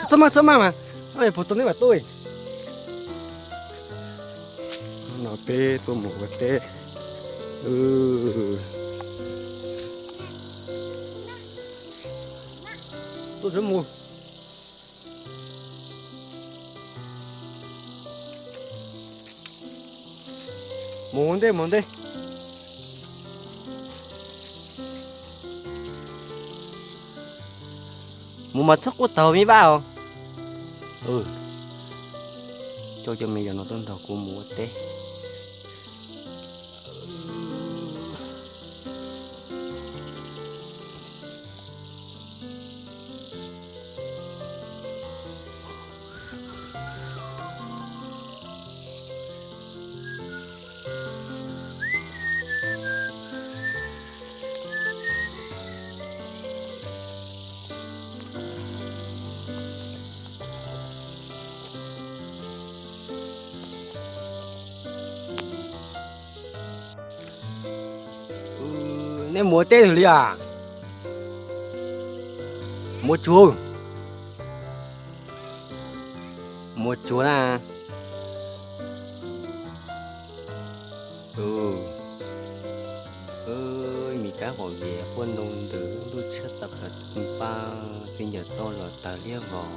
Txhob maj txhob maj mas, puas tau neb mam tuaj. No peb tuaj mus ua teb. Tuaj txhob mus. Mus ntej mus ntej. Mus mas txhob quaj taug me vaj os. Coj cov me nyuam no tuaj nrog kuv mus ua teb. Nej mus ua teb twg li as? Mus ua tsuag. Mus ua tsuag na. Mis kab hom vias quaj ntoo ntws, ntuj tshiab tawm plaws paj, txiv ncaws toj los tawg liab vos.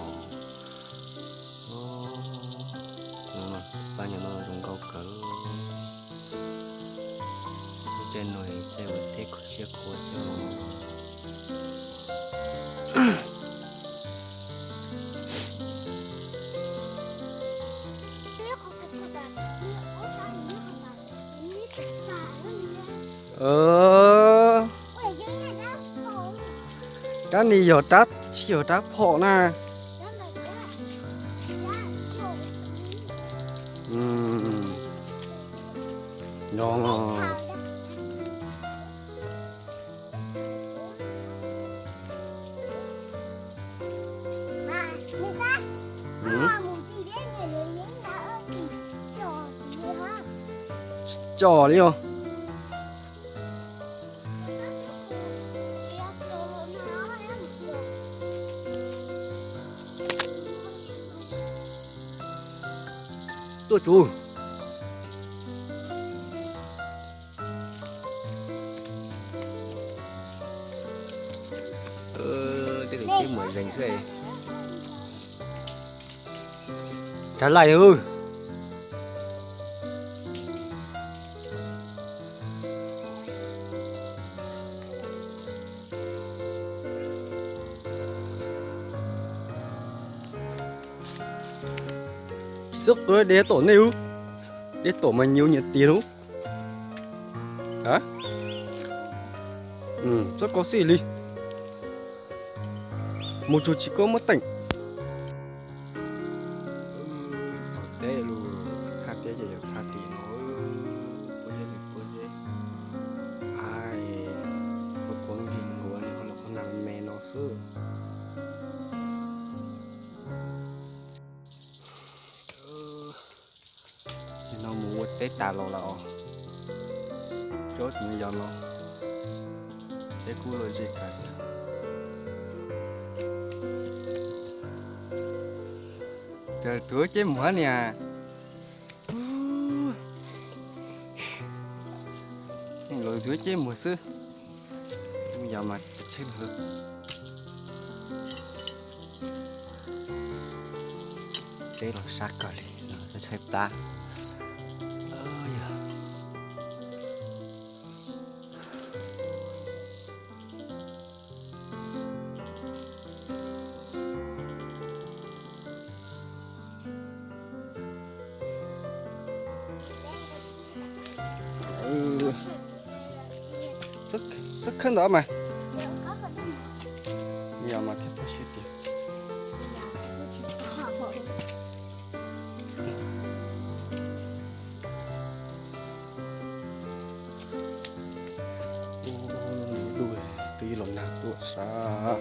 Paj no zoo nkauj kawg. Lub caij no caij ua teb kho siab khuav xwb. Rab ni yog rab, tsis yog rab phom na. No. Tso li os. Tuaj tsuv. Tej tus tib muam zees xwb. Rov lais. Tsis txhob qw, deb tom nej ub. Deb tom mas nyias nyias tiag lub. Txhob kov xij li. Mus tsuag tsis kov muab teem. Txog teb lawm, thaj teb ces yog thaj tim no, puab zeb puab zeb. Ai, puab puab nkeeg nkuav li qhov no, qhov nag me no xwb. Nim no mus ua teb tas los lawm os. Cov tus me yos no, teb kub luag zej kawg. Cas tuav ceb muag niam. Los tuav ceb muag xwb. Yog mas tsheb hwv. Teb los sab kawg li, tshaib plab. Txhob khawb ntawd mas. Yog mas thiab pab sib tias. Ub, twb los nag tuaj sab.